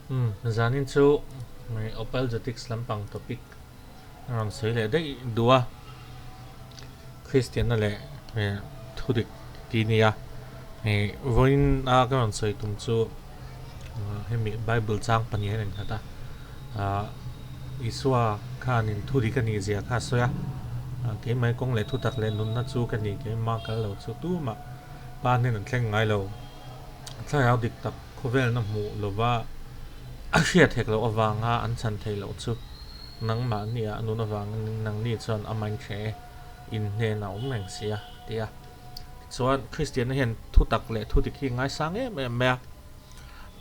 Umm zanin chu Apologetics lampang topic a rawn sawi leh daih duh a, Kristianna leh thudik tih a ni a, vawiin a ka rawn sawi tum chu hemi Bible chang pahnih a innghat a, Isua khanin thudik a nih zia kha a sawi a, keimah kawng leh thutak leh nunna chu ka ni, keimah kal lo chu tumah pa hnen an thleng ngai lo, thlarau dik tak. Khawvelna hmuh lova a hriat hek loh avanga an chhan theih loh chu nangmahni ah nun avangin nangni chuan a mind hreh e, in hnenah a awm reng si a, ti a. Tichuan, Kristianna hian thutak leh thudik hi ngaisang em em mai a.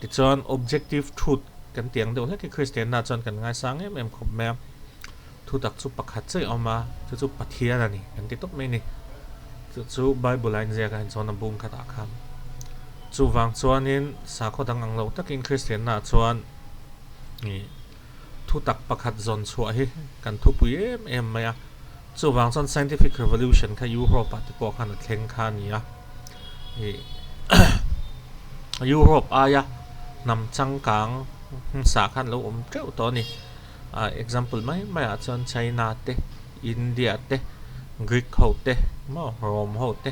Tichuan, objective truth kan tih ang deuh hlek hi Kristianna chuan kan ngaisang em em khawp mai a. Thutak chu pakhat chiah a awm a, chu chu Pathian a ni kan ti tawp mai a ni. Chu chu Bible ah inziak a inchhawn a bung khatah khan. Chuvang chuanin sakhaw dang ang lo takin Kristianna chuan ih thutak pakhat zawn chhuah hi kan thupui em em mai a. Chuvang chuan scientific revolution kha Europe ah te pawh khan a thleng kha a ni a. Ih Europe aia hnam changkang hmasa khan lo awm teuh tawh a ni. Ah example mai mai ah chuan China te India te Greek ho te maw Rome ho te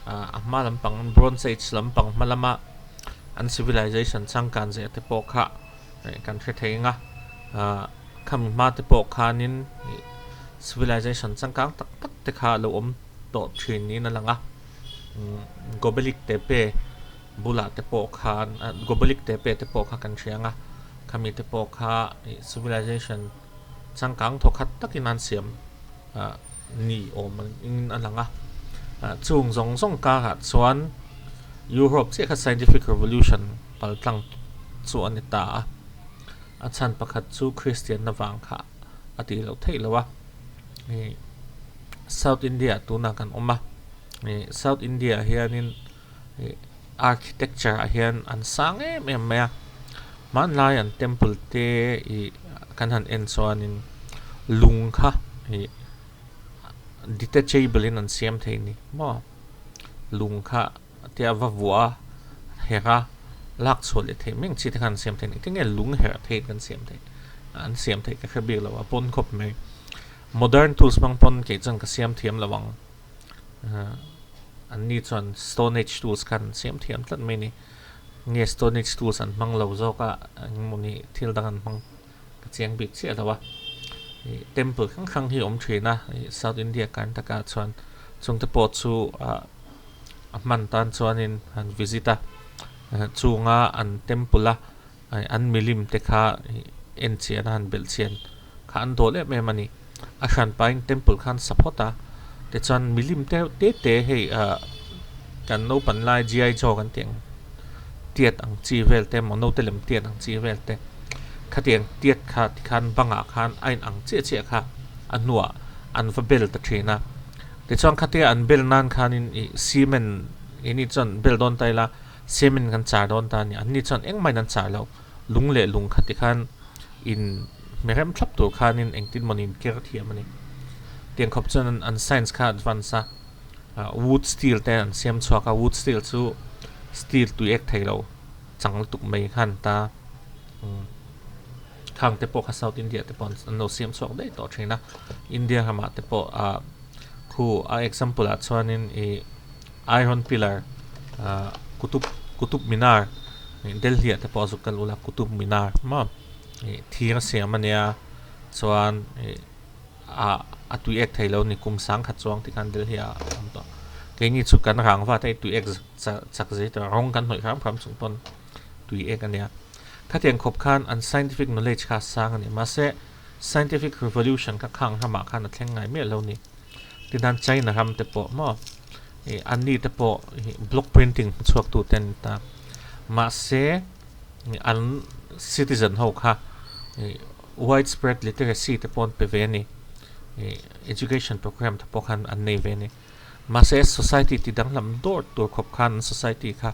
ah a hma lampang Bronze Age lampang hma lama an civilization changkan zia te pawh kha eh kan hre thei ang a ah khami hma te pawh khanin ih civilization changkang tak tak te kha a lo awm tawh thin niin a lang a umm Gobekli Tepe bulah te pawh khan Gobekli Tepe te pawh kha kan hria ang a khami te pawh kha ih civilization changkang thaw khat takin an siam ah ni awm in a lang a ah chung zawng zawng karah chuan Europe chiah kha scientific revolution pal tlang chu a ni ta a a chhan pakhat chu Christian na vang kha a tih loh theih loh a ih South India tunah kan awm a ih South India ah hianin. ih architecture ah hian an sang em em mai a hmanlai an temple te ih kan han en chuanin lung kha ih detachable in an siam thei a ni maw lung kha tia va vuah a herh a lak chhuah leh theih meng chi te khan an siam thei a ni tinge lung herh thei kan siam theih an siam theih ka hre bik lo a pawn khawp mai modern tools hmang pawn kei chuan ka siam thiam lo ang. An ni chuan stone age tools khan an siam thiam tlat mai a ni. Nge stone age tools an hmang lo zawk a engmawni thil dang an hmang ka chiang bik chiah lo a. Ih temple hrang hrang hi a awm thin a ih South India Karnataka ah chuan chungte pawh chu ah a hman tan chuanin an visit a chunga an temple a an milim te kha en chian a han belh chian kha an dawl em em a ni a hran pahin temple khan sa phawt a tichuan milim te te te hei ah kan naupan lai G I Joe kan tih ang tiat ang chi vel te emaw naute lem tiat ang chi vel te khatiang tiat kha tikhan bangah khan a in ang chiah chiah kha a hnuah an va bel ta thin a tichuan khatia an bel nan khanin ih cement eng ni chuan bel dawn ta ila. Cement kan char dawn ta a ni. Anni chuan engmah in an char lo. Lung leh lung kha tikhan in hmerem thlap tur khanin engtin mawni in ker thiam a ni. Tiang khawp chuan an science kha advance a, wood steel te an siam chhuak a, wood steel chu steel tui ek thei lo chang lutuk mai khan ta khang te pawh kha South India te pawh an lo siam chhuak daih tawh thin a. India ramah te pawh ah khu a example ah chuanin ih Iron pillar ah Qutub Qutub Minar ih Delhi ah te pawh a zuk kal ula Qutub Minar maw ih thir a siam a nia chuan ih ah a tui ek thei lo a ni kum sang khat chuang tikhan Delhi ah a awm tawh keini chu kan rangva te tui ek chak zet a rawng kan hnawih hram hram chung pawn tui ek a nia khatiang khawp khan an scientific knowledge kha a sang a ni mahse scientific revolution kha khang ramah khan a thleng ngai miah lo a ni. Tihian China ram te pawh maw ih an ni te pawh ih block printing hmuchhuak tu te an ni ta mahse ih an citizen ho kha ih widespread literacy te pawh an pe ve a ni ih education program te pawh khan an nei ve a ni mahse society ti danglam dawr tur khawp khan an society kha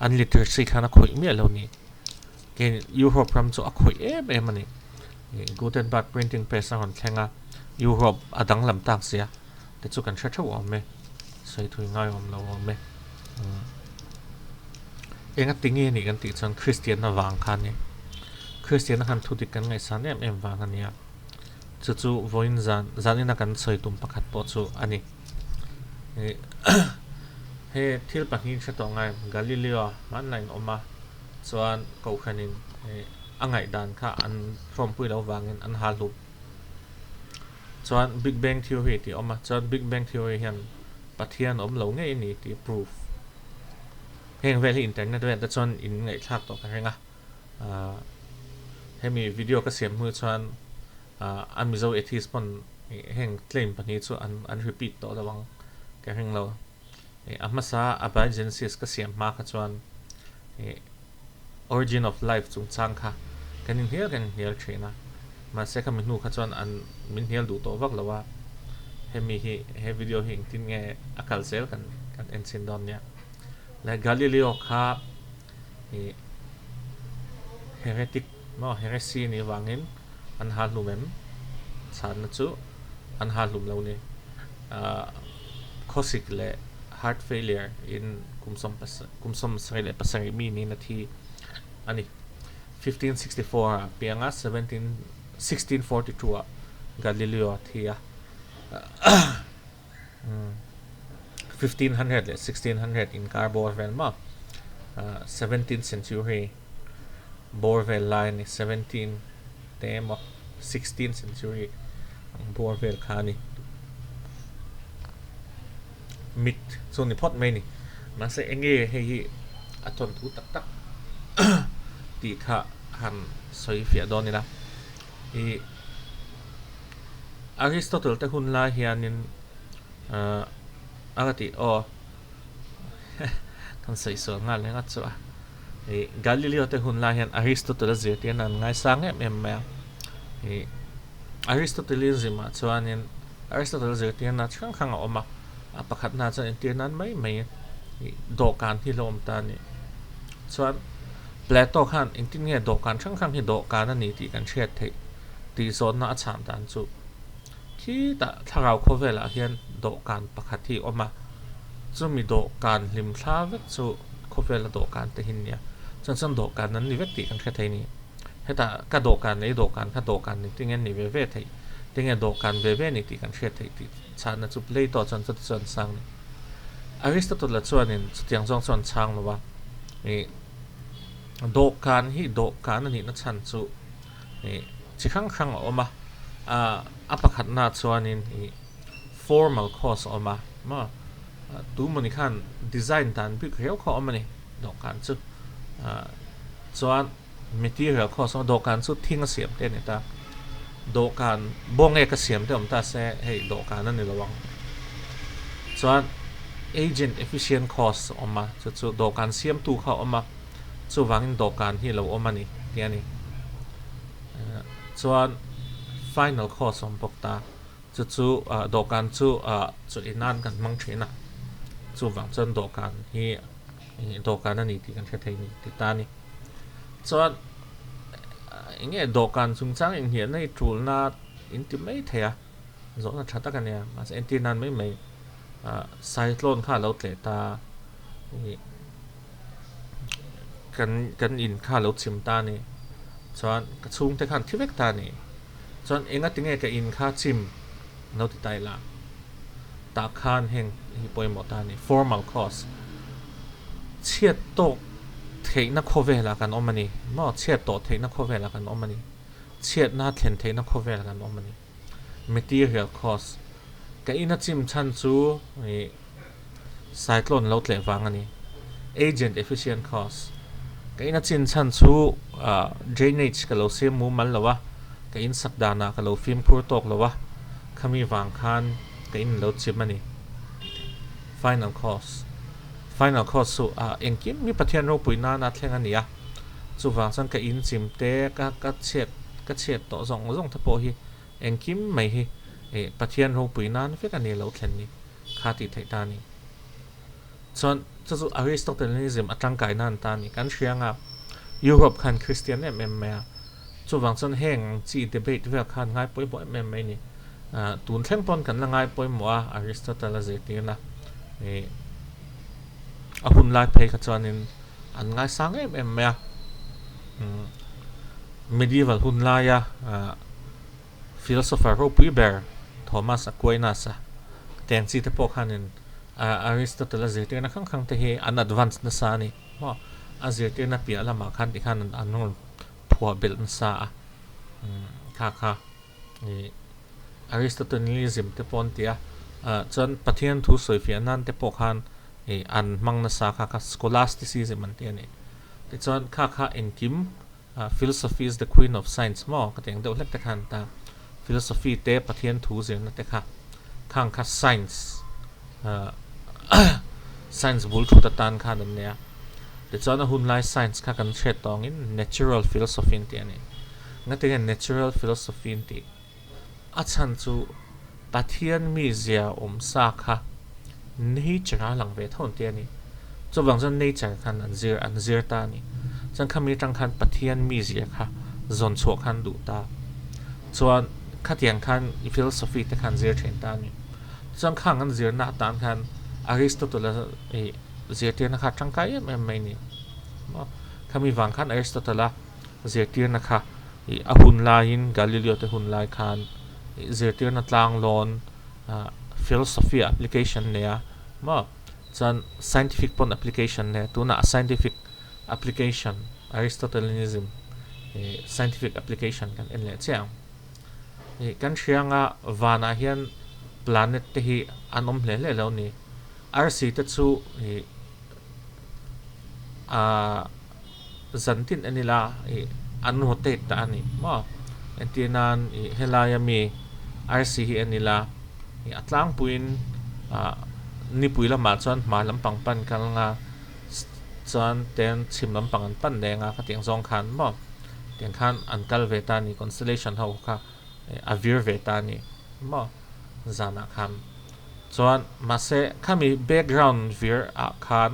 an literacy khan a khawih miah lo a ni kei Europe ram chu a khawih em em a ni ih Gutenberg printing press a rawn thleng a. Europe a danglam tak zia te chu kan hre theuh awm e, sawi thui ngai awm lo awm e. Enga ti nge nih kan tih chuan Kristianna vang kha a ni. Kristiana khan thu dik kan ngaihsan em em vang a nia. Chu chu vawiin zan zanina kan sawi tum pakhat pawh chu a ni. He thil pahnih hre tawh ngai Galileo hmanlai in awm a, chuan Kohhranin a ngaihdan kha an hlawmpui lo vangin an hal hlup. Chuan Big Bang Theory tih a awm a, chuan Big Bang Theory hian Pathian awm lo ngei a ni tih proof. Heng vel hi internet vel te chuan in ngaihthlak tawh ka ring a, hemi video ka siam hnu chuan a Mizo atheist pawn heng claim pahnih chu an repeat tawh lo ang ka ring lo. A hmasa a Biogenesis ka siam hma kha chuan origin of life chungchang kha kan inhnial kan inhnial thin a, mahse khami hnu kha chuan an min hnial duh tawh vak lo a, hemi hi he video hi engtin nge a kal zel kan kan en chhin dawn nia. Le Galileo kha ih heretic maw heresy nih vangin an ha hlum em? Chhanna chu an ha hlum lo ni. Ahh khawsik leh heart failure in kum sawm kum 77 mi niin a thi a ni. 1564 ah pianga 17 1642 ah Galileo a thi a. 1500 leh 1600 inkar bawr vel maw 17th century bawr vel lai a ni 17 te emaw 16th century ang bawr vel kha a ni. Mit chu ni phawt mai a ni. Mahse eng nge hei hi a thawnthu tak tak tih kha han sawi fiah dawn ila. Ih Aristotle te hun lai hianin ahh a ka tih aw kan sawi sual nghal eng a chu a. Ih Galileo te hun lai hian Aristotle a zirtirna an ngaisang em em mai a. Ih Aristotelism ah chuanin Aristotle a zirtirna chi hrang hrang a awm a, a pakhatna chuan entir nan mai mai ih dawhkan hi a lo awm ta a ni. Chuan Plato khan engtin nge dawhkan hrang hrang hi dawhkan a ni tih kan hriat theih tih zawhna a chhan dan chu khitah thlarau khawvelah hian dawhkan pakhat hi a awm a, chumi dawhkan hlim thla vek chu khawvela dawhkan te hi a nia, chuan chuan dawhkan an ni vek tih kan hre thei a ni. Hetah ka dawhkan leh i dawhkan kha dawhkan ni tinge ni ve ve theih, tinge dawhkan ve ve ni tih kan hriat theih tih chhanna chu Plato chuan chuti chuan chhang a ni. Aristotle-a chuanin chutiang zawng chuan chhang lo a, ih dawhkan hi dawhkan a nihna chhan chu ih chi hrang hrang a awm a, ah a pakhatna chuanin ih formal cause a awm a maw tu mawni khan design dan bik riau kha a awm a ni dawhkan chu ah chuan. Material khaw saw dawhkan chu thing a siam te a ni ta. Dawhkan bawng ek a siam te awm ta se hei dawhkan a ni lo ang. Chuan agent efficient cost a awm a, chu chu dawhkan siamtu kha a awm a, chuvangin dawhkan hi a lo awm a ni tih a ni. Chuan final cost a awm bawk ta, chu chu dawhkan chu chawlh nan kan hmang thin a, chuvang chuan dawhkan hi dawhkan a ni tih kan hre thei a ni ti ta a ni. Chuan eng nge dawhkan chungchang inhniahna hi tulna in ti mai thei a, zawhna tha tak a nia mahse entir nan mai mai ah cyclone kha a lo tleh ta ih kan kan in kha a lo chim ta a ni chuan ka chhungte khan thi vek ta a ni chuan enga tinge ka in kha chim an lo ti ta ila tah khan heng hi pawimawh ta a ni formal cause chhiat tawk theihna khawvelah kan awm a ni maw chhiat tawh theihna khawvelah kan awm a ni chhiatna thlen theihna khawvelah kan awm a ni material cause ka ina chim chhan chu ih cyclone lo tleh vang a ni agent efficient cause ka ina chin chhan chu ah drainage ka lo siam mumal lo a ka in sak danah ka lo fimkhur tawk lo a khami vang khan ka in lo chim a ni final cause. Final course chu ah engkim hi Pathian ropui nana thleng a ni a, chuvang chuan ka in chim te, ka ka chhiat ka chhiat tawh zawng zawng te pawh hi engkim mai hi ih Pathian ropui nan vek a ni lo thlen ni kha tih theih ta a ni. Chuan chu chu Aristotelianism a tangkai nan ta a ni. Kan hria anga Europe khan Christian em em mai a, chuvang chuan heng ang chi debate vel khan ngai pawimawh em em mai a ni. Ah tun thleng pawn kan la ngai pawimawh a Aristotle a zirtirna ih a hun lai phei kha chuanin an ngaisang em em mai a umm. Medieval hun laia philosopher ropui ber Thomas Aquinas-a teng chi te pawh khanin Aristotle-a zirtirna hrang hrang te hi an advance nasa a ni maw? A zirtirna piah lamah khan tikhan an rawn phuah belh nasa a, kha kha ih Aristotelianism te pawh an ti a, chuan Pathian thu sawifiah nan te pawh khan ih an hmang nasa kha kha Scholasticism an ti a ni. Tichuan kha kha engkim Philosophy is the queen of science maw ka ti ang deuh hlek te khan ta philosophy te Pathian thu zirna te kha khang kha science science bul thut atan khan an nei a tichuan a hunlai science kha kan hriat tawngin natural philosophy an tih a ni ngatinge natural philosophy an tih a chhan chu Pathian mizia awm sa kha nature a lang ve tho an ti a ni. Chuvang chuan nature khan an zir an zir ta a ni. Chuan khami atang khan Pathian mizia kha zawn chhuah khan duh ta. Chuan khatiang khan i philosophy te khan zir thin ta a ni. Chuan khang an zirna atan khan Aristotle-a i zirtirna kha a tangkai em em mai a ni. Maw? Khami vang khan Aristotle-a zirtirna kha ih a hun laiin Galileo te hun lai khan ih zirtirna tlang lawn ah philosophy ah application nei a maw chuan scientific pawn application nei a tunah scientific application Aristotelianism ih scientific application kan en leh chiah ang ih kan hria anga vanah hian planet te hi an awm hle hle lo a ni arsi te chu ih ah. Zan tin en ila ih an rotate ta a ni maw? Entir nan ih helaia mi arsi hi en ila ih a tlangpuiin ah nipui lamah chuan hmai lampang pan kal anga chuan ten chhim lampang an pan leng a khatiang zawng khan maw tiang khan an kal ve ta a ni constellation ho kha a vir ve ta a ni maw zanah khan chuan mahse khami background vir ah khan.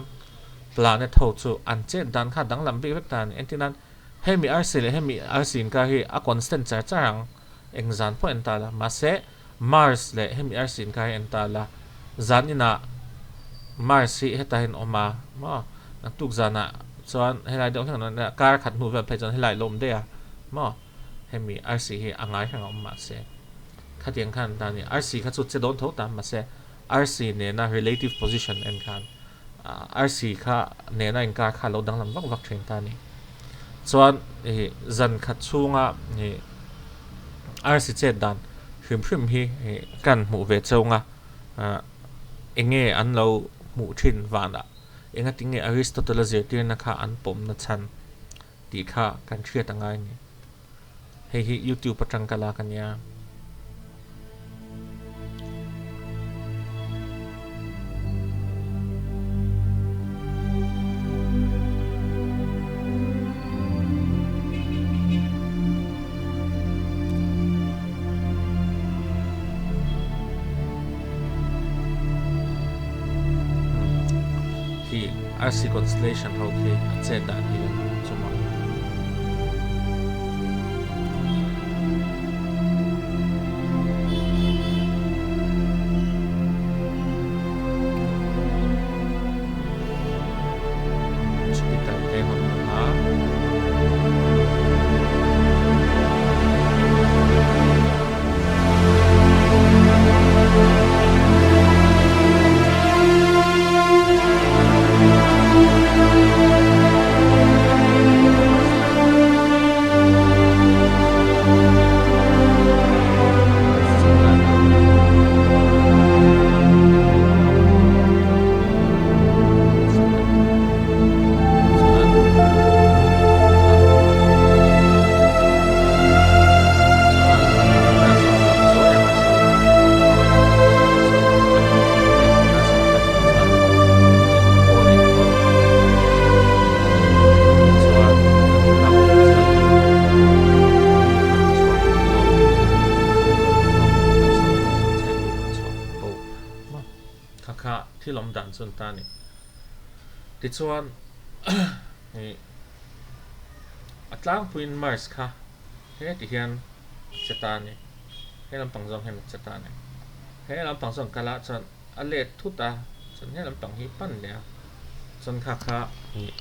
Planet ho chu an chet dan kha danglam bik vek ta a ni. Entir nan, hemi arsi leh hemi arsi inkar hi a constant char char ang, eng zan pawh en ta la. Mahse, Mars leh hemi arsi inkar hi en ta la, zan inah Mars hi hetah hian awm a, maw? Naktuk zanah chuan helai deuh hlek an awm a, kar khat hnu vel phei chuan helai lawm daih a, maw? Hemi arsi hi a ngai hrang a awm mahse, khatiang khan ta a ni. Arsi kha chu che dawn tho ta, mahse arsi nena relative position en khan arsi kha nena inkar kha a lo danglam vak vak thin ta a ni. Chuan ih zan khat chhunga ih arsi chet dan hrim hrim hi ih kan hmuh ve chunga ah eng nge an lo hmuh thin vanah engatinge Aristotle-a zirtirna kha an pawmna chhan tih kha kan hriat a ngai a ni. Hei hi YouTube atang ka lak ania. Khi Arsi constellation ho khi a chet dan hi kan hmu chum a. Jupiter te rawn lang a. Kha kha thil awm dan chu an ta a ni. Tichuan ih a tlangpuiin Mars kha heti hian a che ta a ni. He lampang zawng hian a che ta a ni. He lampang zawng kal ah chuan a let thut a, chuan he lampang hi pan leh a, chuan kha kha ih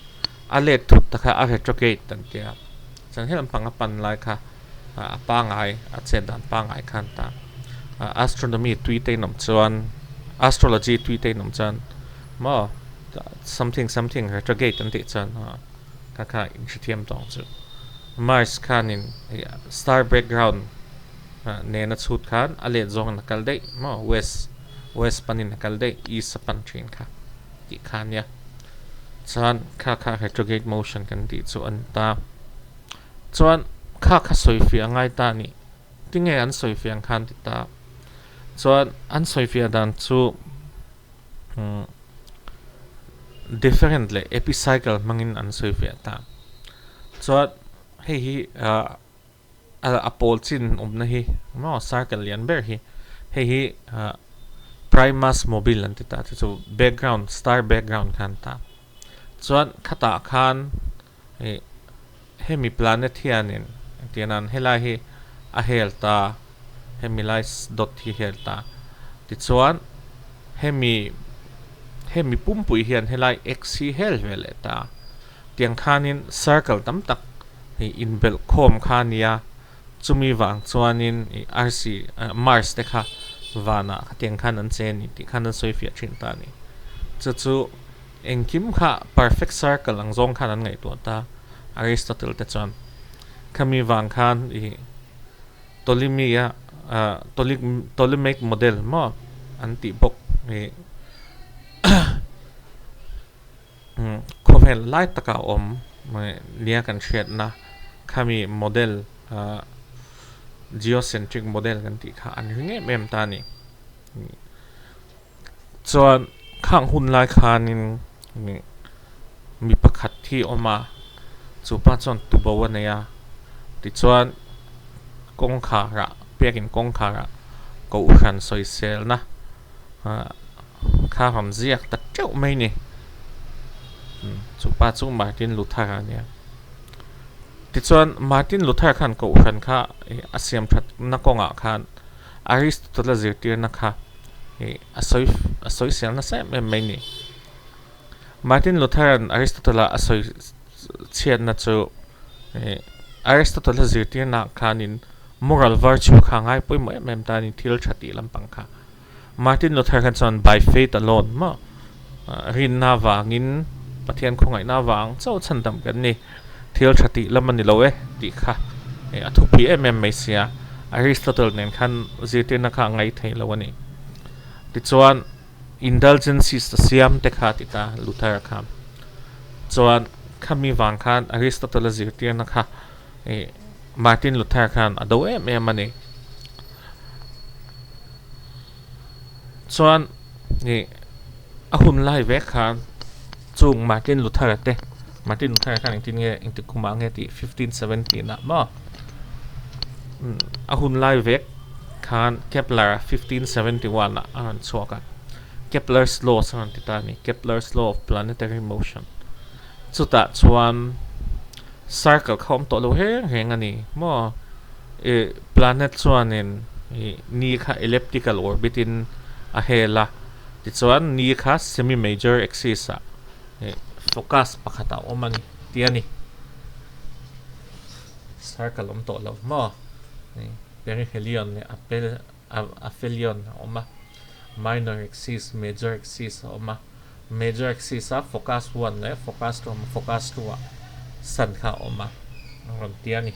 a let thut ta kha a retrograde an ti a. Chuan he lampang a pan lai kha a pangai a chet dan pangai khan ta astronomy tui te in awm chuan astrology tui te in awm chuan maw something something retrograde an tih chuan kha kha in hrethiam tawng chu Mars khanin star background nena chhut khan a let zawngin a kal daih maw west west panin a kal daih east a pan thin kha tih kha ania chuan kha kha retrograde motion kan tih chu a ni ta chuan kha kha sawi fiah a ngai ta a ni tinge an sawi fiah ang khan ti ta chuan an sawi fiah dan chu umm deferent leh epicycle hmangin an sawi fiah ta chuan hei hi ah. A pawl chin awmna hi maw circle lian ber hi hei hi primus mobile an ti ta chu chu background star background khan ta chuan khatah khan ih hemi planet hianin engtiang helai hi a hel ta hemi lai dot hi hel ta tichuan hemi hemi pumpui hian helai x hi hel ve leh ta tiang khanin circle tam tak ih inbelh khawm kha a nia, chumi vang chuanin ih arsi Mars te kha vanah khatiang khan an che a ni tih khan an sawi fiah thin ta a ni. Chu chu engkim kha perfect circle ang zawng khan an ngaihtuah ta Aristotle te chuan. Khami vang khan ih Ptolemy a Ptolemaic model maw an tih bawk ih Khawvel lai taka awm nia kan hriatna khami model geocentric model kan tih kha an ring em em ta a ni. Chuan khang hun lai khanin mi pakhat hi a awm a, chu pa chuan tubo a nei a, tichuan kawngkharah biakin kawngkharah kohhran sawiselna Kha rawn ziak ta teuh mai ni. Chu pa chu Martin Luther a nia. Tichuan Martin Luther khan Kohhran kha a siam thatna kawngah khan Aristotle a zirtirna kha a sawi a sawi sial nasa em em mai ni. Martin Luther-a'n Aristotle-a a sawi chhiatna chu Aristotle-a zirtirnaah khanin moral virtue kha a ngai pawimawh em em ta a ni, thil tha tih lampang kha. Martin Luther khan chuan by faith alone maw rinna vangin Pathian khawngaihna vang chauh chhandam kan ni, thil tha tih lam a ni lo e tih kha a thupui em em mai sia, Aristotle nen khan zirtirna kha a ngai thei lo a ni. Tichuan indulgences a siam te kha a ti ta Luther kha. Chuan khami vang khan Aristotle a zirtirna kha Martin Luther khan a do em em a ni. Chuan ih a hun lai vek khan chung Martin Luther te Martin Luther khan engtin nge engtik kumah nge tih 1517 ah maw a hun lai vek khan Kepler 1571 ah a rawn chhuak a Kepler's law a rawn ti ta a ni Kepler's law of planetary motion chutah chuan circle kha awm tawh lo reng reng a ni maw ih planet chuanin ih ni kha elliptical orbit in a hel a tichuan ni kha semi major axis ah ih focus pakhat ah a awm a ni tih a ni circle awm tawh lo maw ih perihelion leh apel aphelion a awm a minor axis major axis a awm a. Major axis a focus one leh focus two a awm a, focus two ah sun kha a awm a, a rawn ti a ni.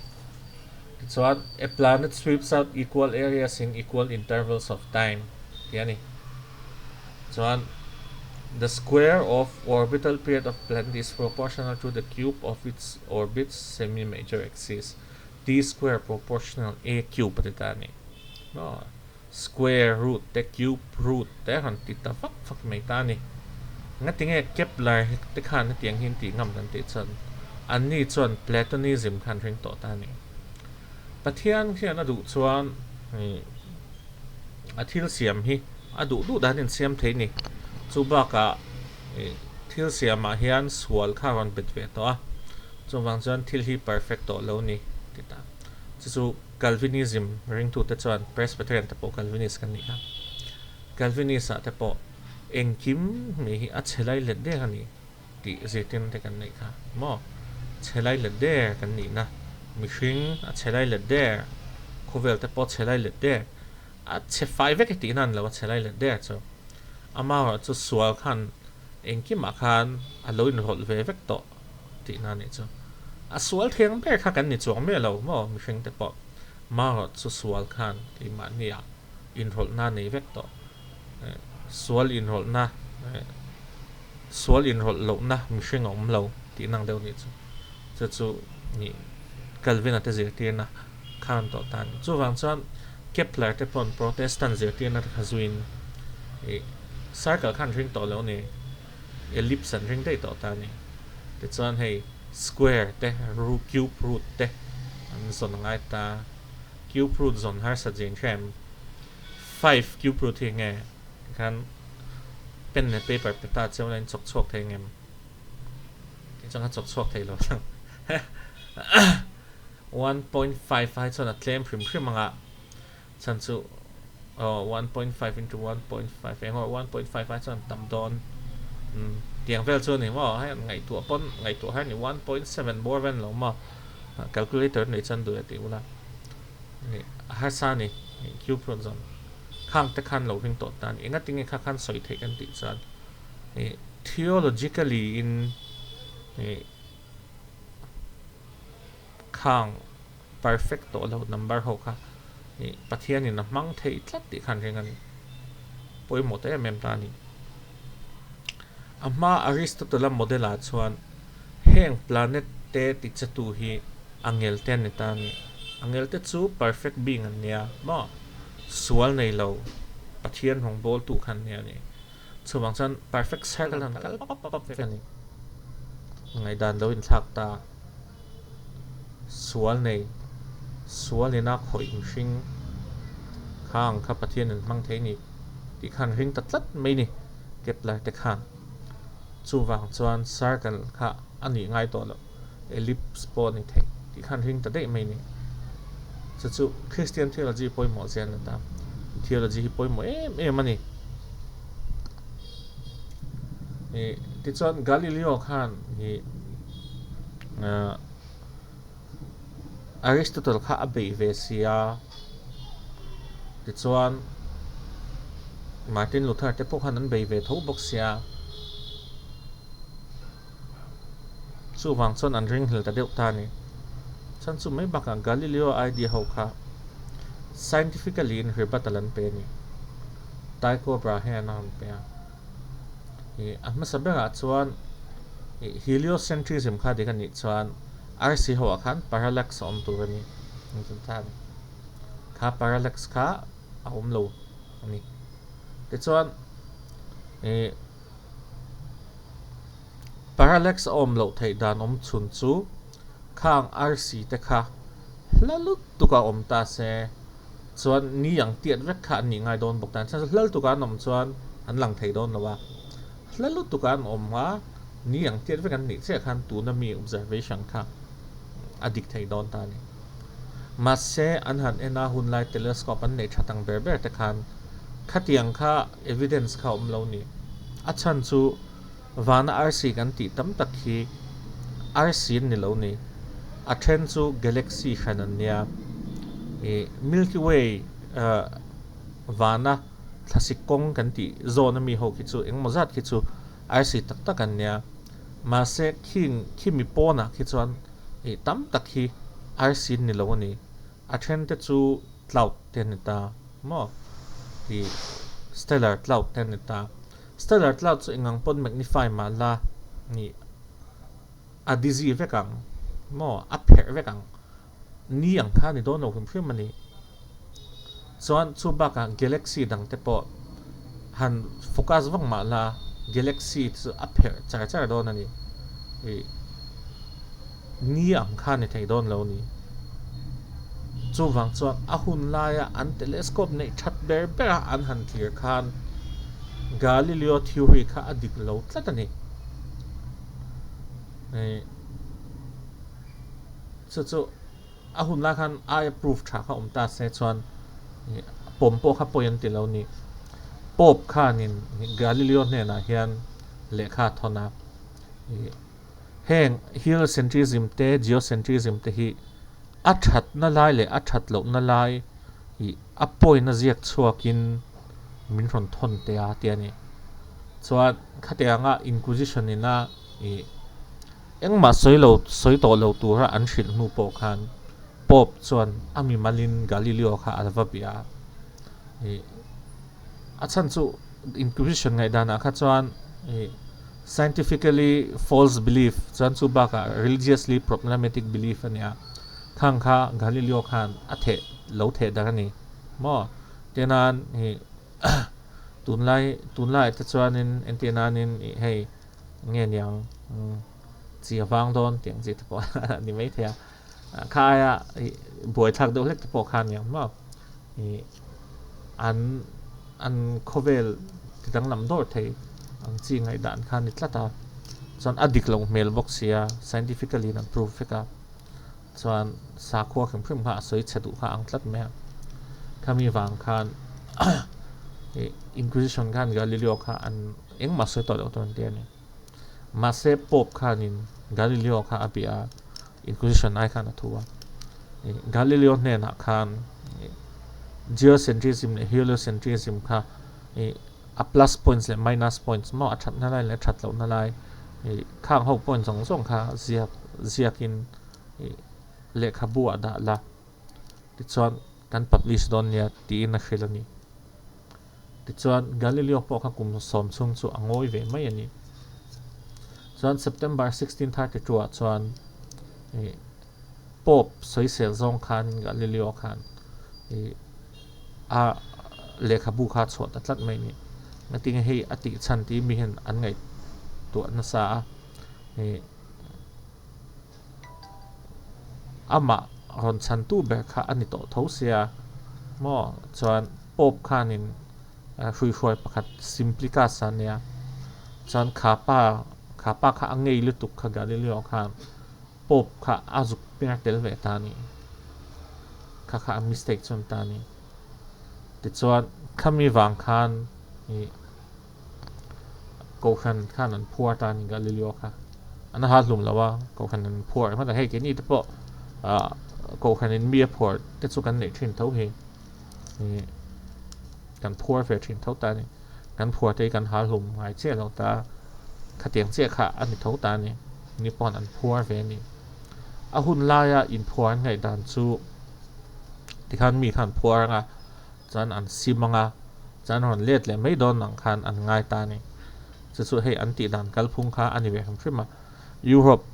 Tichuan a planet sweeps out equal areas in equal intervals of time tih a ni. Chuan the square of orbital period of planet is proportional to the cube of its orbit's semi-major axis, t square proportional a cube a ti ta a ni. Square root te cube root te rawn ti ta vak vak mai ta a ni. Ngatinge Kepler te khan hetiang hi an tih ngam kan tih chuan anni chuan Platonism kha an ring tawh ta a ni. Pathian hian a duh chuan a thil siam hi a duh duh dan in siam thei a ni. Chu bakah thil siamah hian sual kha a rawn bet ve tawh a, chuvang chuan thil hi perfect tawh lo a ni ti ta. Chu chu. Calvinism ringtute chuan Presbyterian te pawh Calvinist kan nih kha. Calvinist ah te pawh engkim mi hi a chhe lai let der a ni tih zirtirna te kan neih kha maw? Chhe lai let der kan nihna Mihring a chhe lai let der, khawvel te pawh a chhe lai let der. A chhe fai vek e tihna a ni lo, a chhe lai let der chu. Amaherawhchu sual khan engkimah khan a lo inrawlh ve vek tawh tihna a nih chu. A sual thiang ber kha kan ni chuang miah lo maw mihring te pawh. Amaherawhchu sual khan keimahniah inrawlhna a nei vek tawh. Sual inrawlhna, sual inrawlh lohna mihring a awm lo tihna ang deuh a nih chu. Chu chu nih Calvin-a te zirtirna khan tawh ta a ni. Chuvang chuan Kepler te pawn Protestant zirtirna te kha zuiin ih circle khan ring tawh lo ni, ellipse an ring daih tawh ta a ni. Tichuan hei square te, cube root te an zawn a ngai ta. Cube root zawn harsat zin hrem. Five cube root hi enge tikhan pen leh paper pe ta cheu la in chawk chhuak thei ngem? Kei chuan ka chawk chhuak thei lo ang. 1.5 ai chuan a tlem hrim hrim anga chhan chu aw 1.5 into 1.5 eng aw 1.5 ai chuan tam dawn um tiang vel chu a ni maw hei ngaihtuah pawn ngaihtuah har ni 1.7 bawr vel lo maw calculator nei chuan duh e tih ula a harsa a ni cube root zawn khang te khan lo ring tawh ta a ni engatinge kha khan sawi theih kan tih chuan ih theologically in ih khang perfect tawh lo number ho kha ih Pathian in a hmang theih tlat tih khan ring a ni pawimawh ta em em ta a ni a hma Aristotle-a model ah chuan heng planet te ti che tu hi Angel te an ni ta a ni. Angel te chu perfect being an nia maw? Sual nei lo Pathian rawngbawltu kha an nia a ni. Chuvang chuan perfect circle an kal pap pap vek a ni. Ngaihdan lo inthlak ta. Sual nei, sual ina khawih mihring kha ang kha Pathian in hmang thei ni tih khan ring ta tlat mai ni Kepler te khan. Chuvang chuan circle kha a nih ngai tawh loh. Ellipse pawh a ni thei tih khan ring ta daih mai ni. Chu chu Christian theology pawimawh zia a ni ta. Theology hi pawimawh em em a ni. Ih tichuan Galileo khan ih ah Aristotle kha a beih ve si a, tichuan Martin Luther te pawh khan an bei ve tho bawk sia. Chuvang chuan an ringhlel ta deuh ta a ni. Chuan chu mai bakah Galileo idea ho kha scientifically in rebuttal an pe a ni. Tycho Brahe an rawn pe a. Ih a hmasa berah chuan ih heliocentrism kha dik a nih chuan arsi ho ah khan parallax a awm tur a ni. Kha parallax kha a awm lo a ni. Tichuan ih. Parallax a awm loh theih dan awm chhun chu khang arsi te kha hla lutuk a awm ta se chuan ni ang tiat vek kha an nih ngai dawn bawk ta. Chuan hla lutuk a an awm chuan an lang thei dawn lo a, hla lutuk a an awm a ni ang tiat vek an nih chiah khan tuna mi observation kha a dik thei dawn ta a ni. Mahse an han en a hunlai telescope an neih that ang ber ber te khan khatiang kha evidence kha a awm lo ni. A chhan chu vana arsi kan tih tam tak hi arsi an ni lo ni. A then chu galaxy hran an nia. Ih Milky Way ah vana thlasik kawng kan tih zawn ami ho khi chu engemaw zat khi chu arsi tak tak an nia. Mahse khing khimi pawnah khi chuan ih tam tak hi arsi an ni lo a ni. A then te chu cloud te an ni ta maw? Ih stellar cloud te an ni ta. Stellar cloud chu engang pawn magnify mah la ih a dizzy vek ang maw? A pherh vek ang. Ni ang kha a ni dawn lo hrim hrim a ni. Chuan chu bakah galaxy dang te pawh han focus vak mah la galaxy chu a pherh char char dawn a ni. Ih ni ang kha a ni thei dawn lo a ni. Chuvang chuan a hun laia an telescope neih that ber bera an han thlir khan Galileo theory kha a dik lo tlat a ni. Ih chu chu. A hun lai khan ai approve tha kha awm ta se chuan pawm pawh kha pawi an ti lo ni. Pope khanin Galileo hnenah hian lehkha a thawn a, heng heliocentrism te geocentrism te hi A thatna lai leh a that lohna lai i a point a ziak chhuakin min rawn thawn teh a ti a ni. Chuan khatianga Inquisition ina i engmah sawi lo sawi tawh lo tura an hrilh hnu pawh khan Pope chuan a mimalin Galileo kha a va bia a. I a chhan chu Inquisition ngaihdanah kha chuan i scientifically false belief chuan chu bakah religiously problematic belief a nia. Khang kha Galileo khan a theh lo theh dar a ni maw? Tianan i tunlai tunlaiah te chuanin entirnanin i hei nge niang chi a vang dawn tih ang chi te pawh a ni maithei a. Kha aia i buaithlak deuh hlek te pawh kha a niang maw? I an an khawvel ti danglam dawr thei ang chi ngaihdan kha a ni tlat a. Chuan a dik loh hmel bawk sia scientifically in an prove vek a. Chuan sakhua hrim hrim kha a sawi chhe duh kha ang tlat mai a. Khami vang khan i Inquisition khan Galileo kha an engmah sawi tawh loh tur an ti a ni. Mahse Pope khanin Galileo kha a bia a, Inquisition ai khan a thu a. Galileo hnenah khan geocentrism leh heliocentrism kha i a plus points leh minus points maw a thatna lai leh a that lohna lai i khang ho point zawng zawng kha ziak ziakin i lehkhabu ah dah la tichuan kan publish dawn nia tiin a hrilh a ni. Tichuan Galileo pawh kha kum sawm chhung chu a ngawi ve mai a ni. Chuan September 1632 ah chuan i Pope sawisel zawng khan Galileo khan i a lehkhabu kha a chhuah ta tlat mai a ni. Ngatinge hei a tih chhan tih mi hian an ngaihtuah nasa a, ih amah rawn chhantu ber kha a ni tawh tho sia maw chuan Pope khanin hruihruai pakhat Simplicus a nia chuan kha pa kha pa kha a ngei lutuk kha Galileo khan Pope kha a zuk per tel ve ta a ni. Kha kha a mistake chuan ta a ni. Tichuan khami vang khan ih Kohhran khan an phuar ta a ni Galileo kha. An ha hlum lo a, Kohhran an phuar ringawt a. Hei keini te pawh ah Kohhran in mi a phuar te chu kan neih thin tho hi. Ih kan phuar ve thin tho ta a ni. Kan phuar te hi kan hal hlum ngai chiah lo ta a, khatiang chiah kha a ni tho ta a ni. Ni pawn an phuar ve a ni. A hun laia inphuar an ngaihdan chu tikhan mi khan phuar anga chuan an sim anga chuan rawn let leh mai dawn ang khan an ngai ta a ni. Chu chu hei an tih dan kalphung kha a ni ve hrim hrim a. Europe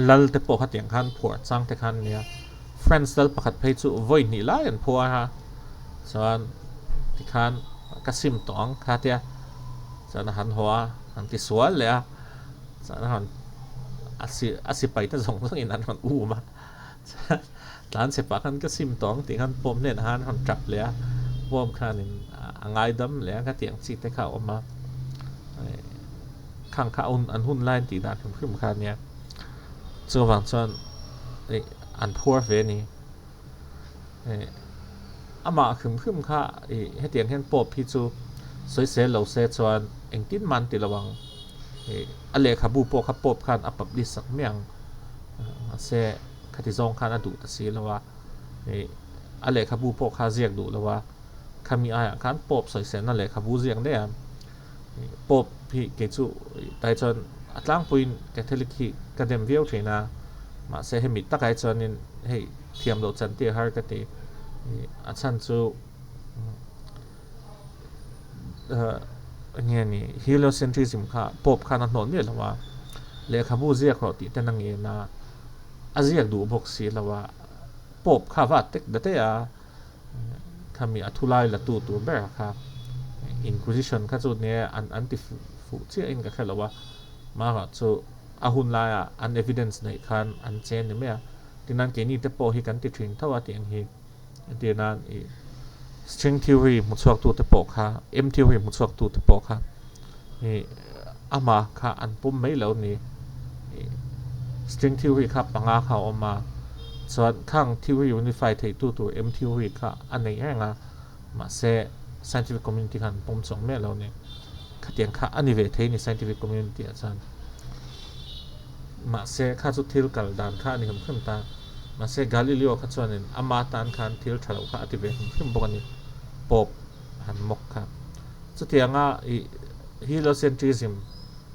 lal te pawh khatiang khan phuar chang te khan nia. France lal pakhat phei chu vawi hnih lai an phuar a, chuan tikhan ka sim tawh ang kha tia chuan a han haw a, an ti sual leh a, chuan a rawn a si a sipai te zawng zawngin an rawn um a, chuan tlan chhe pah khan ka sim tawh ang tih khan pawm hnenah khan a rawn tap leh a, pawm khanin a ngaidam leh a, khatiang chi te kha a awm a. Khang kha an hun lai an tih dan hrim hrim kha ania chuvang chuan ih an phuar ve a ni ih amah hrim hrim kha ih hetiang hian pope hi chu sawisel lo se chuan engtin mah an ti lo ang ih a lehkhabu pawh kha pope khan a publish sak mai ang mahse khati zawng khan a duh ta si lo a ih a lehkhabu pawh kha a ziak duh lo a khami aiah khan pope sawiselna lehkhabu ziak daih a. Pope hi kei chu tai chuan a tlangpuiin Catholic hi ka dem viau thin a, mahse hemi takah hi chuanin hei thiam loh chan tir har ka ti. A chhan chu eng nge ni heliocentrism kha Pope khan a hnawh miah lo a, lehkhabu ziak rawh tih ten a ngen a, a ziak duh bawk si lo a, Pope kha va tek da daih a. Khami a thulai la tu tur ber kha Inquisition kha chu nia an an ti fuh chiah in ka hre lo a, mahah chu a hun laia an evidence neih khan an chen ni mai a, tinan keini te pawh hi kan ti thin tho a tih ang hi entir nan ih string theory hmu chhuak tu te pawh kha M theory hmu chhuak tu te pawh kha ih amah kha an pawm mai lo ni ih string theory kha panga kha a awm a chuan khang theory unify theih tu tur M theory kha a nei reng a mahse scientific community khan an pawm chawng miah lo ni khatiang kha a ni ve thei ni scientific community ah chuan. Mahse kha chu thil kal dan kha a ni hrim hrim ta. Mahse Galileo kha chuanin ama tan khan thil tha lo kha a ti ve hrim hrim bawk a ni, Pope han mawk kha. Chutianga i heliocentrism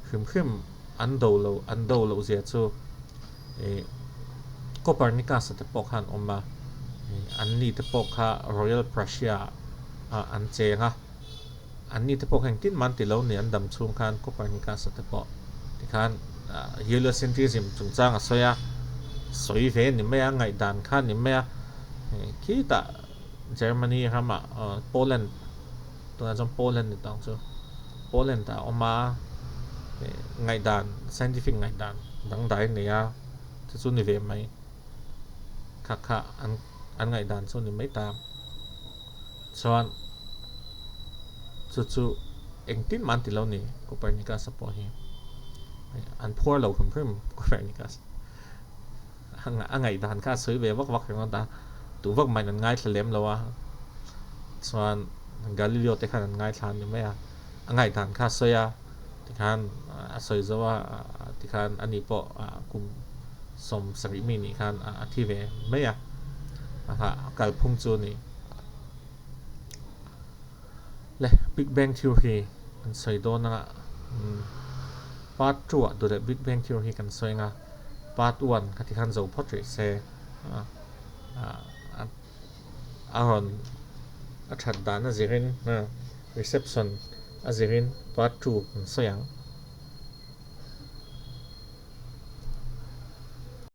hrim hrim an do lo an do loh zia chu i Copernicus-a te pawh khan awm a, an ni te pawh kha Royal Prussia ah an cheng a, an ni te pawh kha engtin mah an ti lo ni an dam chhung khan Copernicus-a te pawh tikhan heliocentrism chungchang a sawi a, sawi ve ni mai a, ngaihdan kha ni mai a, khitah Germany ramah Poland tunah chuan Poland ni tawng chu Poland ah a awm a ngaihdan scientific ngaihdan dangdai a nei a chu chu ni ve mai kha kha an an ngaihdan chu ni mai ta chuan chu chu engtin mah an ti lo ni Copernicus a pawh hi an phuar lo hrim hrim Copernicus a ngaihdan kha a sawi ve vak vak ringawt a tu vak mahin an ngaithla lem lo a chuan Galileo te khan an ngaithla a ni mai a a ngaihdan kha a sawi a tikhan a sawi zo a tikhan ani pawh kum 70 mi nih khan a thi ve mai a a kalphung chu a ni le Big Bang Theory kan sawi dawn a part 2 ah duh leh Big Bang Theory kan sawi ang a part 1 kha tikhan zo phawt rih se a rawn a that dan a zirin reception a zirin part 2 kan sawi ang.